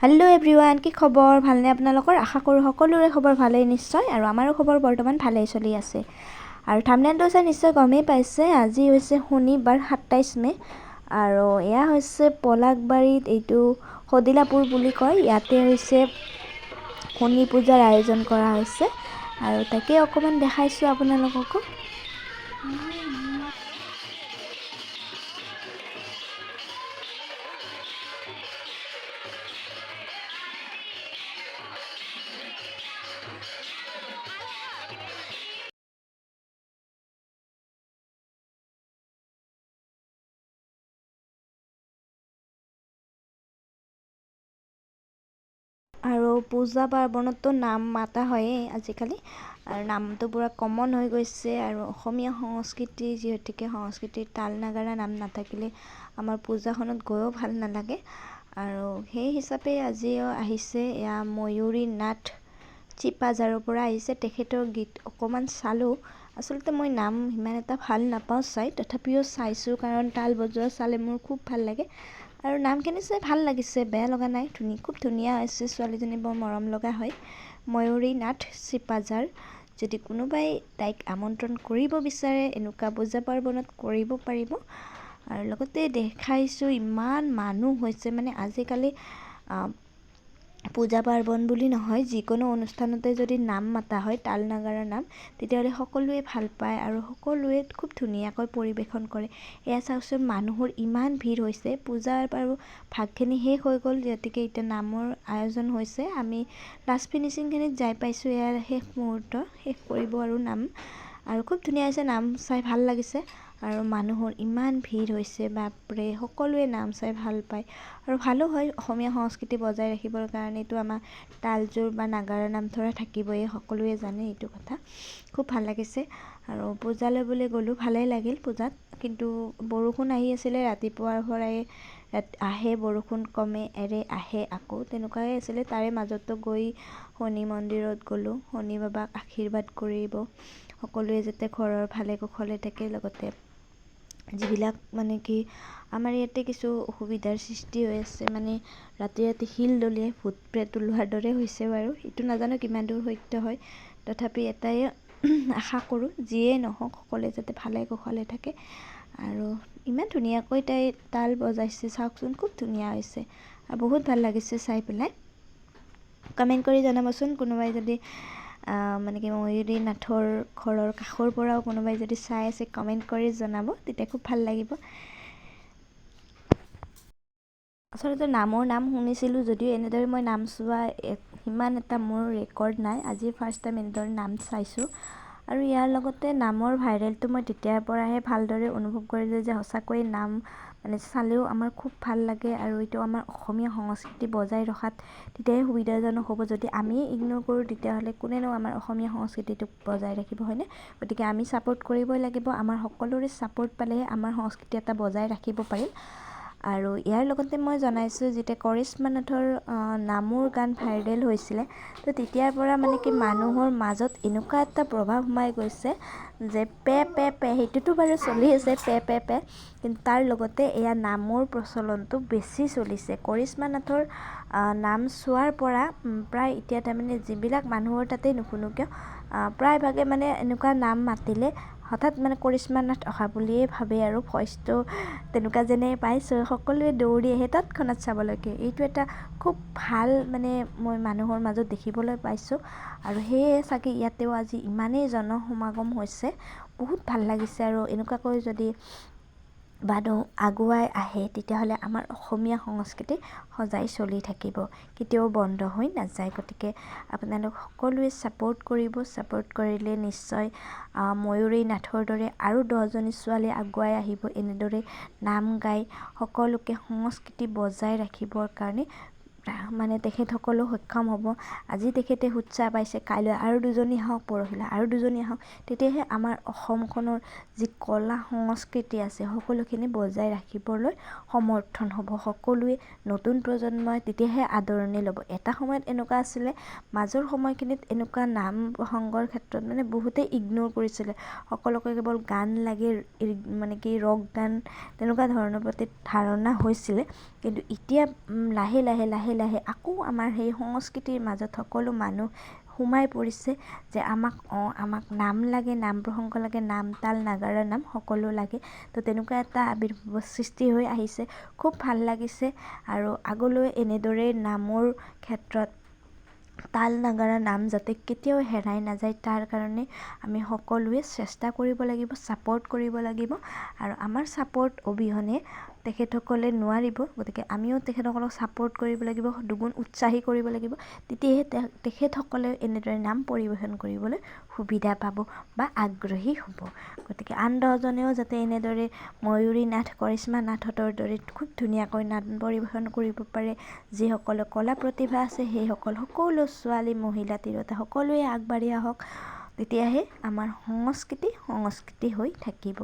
Hello' everyone, কি খবৰ? ভালনে আপোনালোকৰ? আশা কৰোঁ সকলোৰে খবৰ ভালেই নিশ্চয়, আৰু আমাৰো খবৰ বৰ্তমান ভালেই চলি আছে। আৰু থাম্বনেইলটো চাই নিশ্চয় গমেই পাইছে, আজি হৈছে শনিবাৰ 27 মে' আৰু এয়া হৈছে পলাশবাৰীত, এইটো সদিলাপুৰ বুলি কয়। ইয়াতে হৈছে শনি পূজাৰ আয়োজন কৰা হৈছে আৰু তাকে অকণমান দেখাইছোঁ আপোনালোককো। আৰু পূজা পাৰ্বণততো নাম মাতা হয়েই আজিকালি, আৰু নামটো পূৰা কমন হৈ গৈছে। আৰু অসমীয়া সংস্কৃতি যিহেতুকে সংস্কৃতিৰ তাল নাগাৰা নাম নাথাকিলে আমাৰ পূজাখনত গৈও ভাল নালাগে। আৰু সেই হিচাপে আজিও আহিছে এয়া ময়ূৰী নাথ চিপাঝাৰৰ পৰা আহিছে। তেখেতৰ গীত অকণমান চালোঁ। আচলতে মই নাম সিমান এটা ভাল নাপাওঁ চাই, তথাপিও চাইছোঁ কাৰণ তাল বজোৱা চালে মোৰ খুব ভাল লাগে। আৰু নামখিনি চাই ভাল লাগিছে, বেয়া লগা নাই, খুব ধুনীয়া হৈছে। ছোৱালীজনী বৰ মৰম লগা হয়। ময়ূৰী নাথ চিপাঝাৰ। যদি কোনোবাই তাইক আমন্ত্ৰণ কৰিব বিচাৰে এনেকুৱা পূজা পাৰ্বণত কৰিব পাৰিব। আৰু লগতে দেখাইছোঁ ইমান মানুহ হৈছে, মানে আজিকালি পূজা পাৰ্বণ বুলি নহয়, যিকোনো অনুষ্ঠানতে যদি নাম মাতা হয়, তাল নাগাৰা নাম, তেতিয়াহ'লে সকলোৱে ভাল পায় আৰু সকলোৱে খুব ধুনীয়াকৈ পৰিৱেশন কৰে। এয়া চাওকচোন, মানুহৰ ইমান ভিৰ হৈছে। পূজাৰ বাৰু ভাগখিনি শেষ হৈ গ'ল, গতিকে এতিয়া নামৰ আয়োজন হৈছে। আমি লাষ্ট ফিনিচিংখিনিত যাই পাইছোঁ। এয়া শেষ মুহূৰ্ত, শেষ কৰিব আৰু নাম। আৰু খুব ধুনীয়া হৈছে, নাম চাই ভাল লাগিছে। আৰু মানুহৰ ইমান ভিৰ হৈছে, বাপৰে, সকলোৱে নাম চাই ভাল পায় আৰু ভালো হয়। অসমীয়া সংস্কৃতি বজাই ৰাখিবৰ কাৰণেতো আমাৰ তালজোৰ বা নাগাৰা নাম ধৰা থাকিবই, সকলোৱে জানে এইটো কথা। খুব ভাল লাগিছে। আৰু পূজালৈ বুলি গ'লোঁ, ভালেই লাগিল পূজাত। কিন্তু বৰষুণ আহি আছিলে ৰাতিপুৱাৰ পৰাই, আহে বৰষুণ কমে, এৰে, আহে আকৌ, তেনেকুৱাই আছিলে। তাৰে মাজতো গৈ শনি মন্দিৰত গ'লোঁ, শনি বাবাক আশীৰ্বাদ কৰিব, সকলোৱে যাতে ঘৰৰ ভালে কুশলে থাকে। লগতে যিবিলাক মানে কি আমাৰ ইয়াতে কিছু অসুবিধাৰ সৃষ্টি হৈ আছে, মানে ৰাতি ৰাতি শিল দলিয়াই ভূত প্ৰেত ওলোৱাৰ দৰে হৈছে বাৰু, সেইটো নাজানো কিমান দূৰ সত্য হয়। তথাপি এটাই আশা কৰোঁ, যিয়েই নহওক সকলোৱে যাতে ভালে কুশলে থাকে। আৰু ইমান ধুনীয়াকৈ তাই তাল বজাইছে, চাওকচোন, খুব ধুনীয়া হৈছে আৰু বহুত ভাল লাগিছে চাই পেলাই। কমেণ্ট কৰি জনাবচোন, কোনোবাই যদি মানে কি ময়ূৰী নাথৰ ঘৰৰ কাষৰ পৰাও কোনোবাই যদি চাই আছে, কমেণ্ট কৰি জনাব, তেতিয়া খুব ভাল লাগিব। আচলতে নামৰ নাম শুনিছিলোঁ যদিও এনেদৰে মই নাম চোৱা সিমান এটা মোৰ ৰেকৰ্ড নাই। আজি ফাৰ্ষ্ট টাইম এনেদৰে নাম চাইছোঁ। আৰু ইয়াৰ লগতে নামৰ ভাইৰেলটো মই তেতিয়াৰ পৰাহে ভালদৰে অনুভৱ কৰিলোঁ যে সঁচাকৈয়ে নাম মানে চালেও আমাৰ খুব ভাল লাগে। আৰু এইটো আমাৰ অসমীয়া সংস্কৃতি বজাই ৰখাত তেতিয়াহে সুবিধাজনক হ'ব। যদি আমিয়ে ইগন'ৰ কৰোঁ তেতিয়াহ'লে কোনেনো আমাৰ অসমীয়া সংস্কৃতিটোক বজাই ৰাখিব, হয়নে? গতিকে আমি ছাপোৰ্ট কৰিবই লাগিব। আমাৰ সকলোৰে ছাপোৰ্ট পালেহে আমাৰ সংস্কৃতি এটা বজাই ৰাখিব পাৰিম। আৰু ইয়াৰ লগতে মই জনাইছোঁ, যেতিয়া কৰিশ্মা নাথৰ নামৰ গান ভাইৰেল হৈছিলে, তো তেতিয়াৰ পৰা মানে কি মানুহৰ মাজত এনেকুৱা এটা প্ৰভাৱ সোমাই গৈছে যে পে পে পে, সেইটোতো বাৰু চলি আছে পে পে পে, কিন্তু তাৰ লগতে এয়া নামৰ প্ৰচলনটো বেছি চলিছে। কৰিশ্মা নাথৰ নাম চোৱাৰ পৰা প্ৰায় এতিয়া তাৰমানে যিবিলাক মানুহৰ তাতেই নুশুনো কিয়, প্ৰায়ভাগে মানে এনেকুৱা নাম মাতিলে হঠাৎ মানে কৰিশ্মা নাথ অহা বুলিয়েই ভাবে আৰু ভইচটো তেনেকুৱা যেনেই পাইছোঁ, সকলোৱে দৌৰি আহে তৎক্ষণাত চাবলৈকে। এইটো এটা খুব ভাল মানে মই মানুহৰ মাজত দেখিবলৈ পাইছোঁ। আৰু সেয়ে চাগে ইয়াতেও আজি ইমানেই জনসমাগম হৈছে, বহুত ভাল লাগিছে। আৰু এনেকুৱাকৈ যদি মানুহ আগুৱাই আহে তেতিয়াহ'লে আমাৰ অসমীয়া সংস্কৃতি সদায় চলি থাকিব, কেতিয়াও বন্ধ হৈ নাযায়। গতিকে আপোনালোক সকলোৱে ছাপোৰ্ট কৰিব। ছাপোৰ্ট কৰিলে নিশ্চয় ময়ূৰী নাথৰ দৰে আৰু 10জনী ছোৱালী আগুৱাই আহিব, এনেদৰে নাম গাই সকলোকে সংস্কৃতি বজাই ৰাখিবৰ কাৰণে মানে তেখেতসকলো সক্ষম হ'ব। আজি তেখেতে উৎসাহ পাইছে, কাইলৈ আৰু দুজনী আহক, পৰহিলৈ আৰু দুজনী আহক, তেতিয়াহে আমাৰ অসমখনৰ যি কলা সংস্কৃতি আছে সকলোখিনি বজাই ৰাখিবলৈ সমৰ্থন হ'ব। সকলোৱে নতুন প্ৰজন্মই তেতিয়াহে আদৰণি ল'ব। এটা সময়ত এনেকুৱা আছিলে, মাজৰ সময়খিনিত এনেকুৱা নাম প্ৰসংগৰ ক্ষেত্ৰত মানে বহুতেই ইগন'ৰ কৰিছিলে, সকলোকে কেৱল গান লাগে, মানে কি ৰক গান, তেনেকুৱা ধৰণৰ প্ৰতি ধাৰণা হৈছিলে। কিন্তু এতিয়া লাহে লাহে লাহে লাহে লাহে আকৌ আমাৰ সেই সংস্কৃতিৰ মাজত সকলো মানুহ সোমাই পৰিছে যে আমাক অঁ আমাক নাম লাগে, নাম প্ৰসংগ লাগে, নাম তাল নাগাৰা নাম সকলো লাগে। তো তেনেকুৱা এটা আৱিৰ্ভাৱৰ সৃষ্টি হৈ আহিছে, খুব ভাল লাগিছে। আৰু আগলৈ এনেদৰেই নামৰ ক্ষেত্ৰত তাল নাগাৰা নাম যাতে কেতিয়াও হেৰাই নাযায়, তাৰ কাৰণে আমি সকলোৱে চেষ্টা কৰিব লাগিব, ছাপৰ্ট কৰিব লাগিব। আৰু আমাৰ ছাপৰ্ট অবিহনে তেখেতসকলে নোৱাৰিব, গতিকে আমিও তেখেতসকলক ছাপৰ্ট কৰিব লাগিব, দুগুণ উৎসাহী কৰিব লাগিব, তেতিয়াহে তেখেতসকলে এনেদৰে নাম পৰিৱেশন কৰিবলৈ সুবিধা পাব বা আগ্ৰহী হ'ব। গতিকে আন 10জনেও যাতে এনেদৰে ময়ূৰী নাথ, কৰিশ্মা নাথহঁতৰ দৰে খুব ধুনীয়াকৈ নাম পৰিৱেশন কৰিব পাৰে, যিসকলৰ কলা প্ৰতিভা আছে সেইসকল সকলো ছোৱালী, মহিলা, তিৰোতা সকলোৱে আগবাঢ়ি আহক, তেতিয়াহে আমাৰ সংস্কৃতি সংস্কৃতি হৈ থাকিব।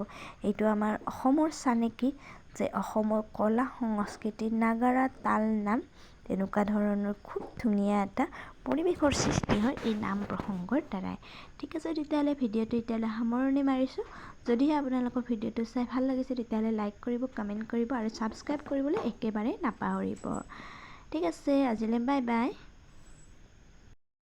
এইটো আমাৰ অসমৰ চানেকি যে অসমৰ কলা সংস্কৃতি নাগাৰা তাল নাম তেনেকুৱা ধৰণৰ খুব ধুনীয়া এটা পৰিৱেশৰ সৃষ্টি হয় এই নাম প্ৰসংগৰ দ্বাৰাই। ঠিক আছে, তেতিয়াহ'লে ভিডিঅ'টো এতিয়ালৈ সামৰণি মাৰিছোঁ। যদিহে আপোনালোকৰ ভিডিঅ'টো চাই ভাল লাগিছে, তেতিয়াহ'লে লাইক কৰিব, কমেণ্ট কৰিব আৰু ছাবস্ক্ৰাইব কৰিবলৈ একেবাৰে নাপাহৰিব। ঠিক আছে, আজিলৈ বাই বাই।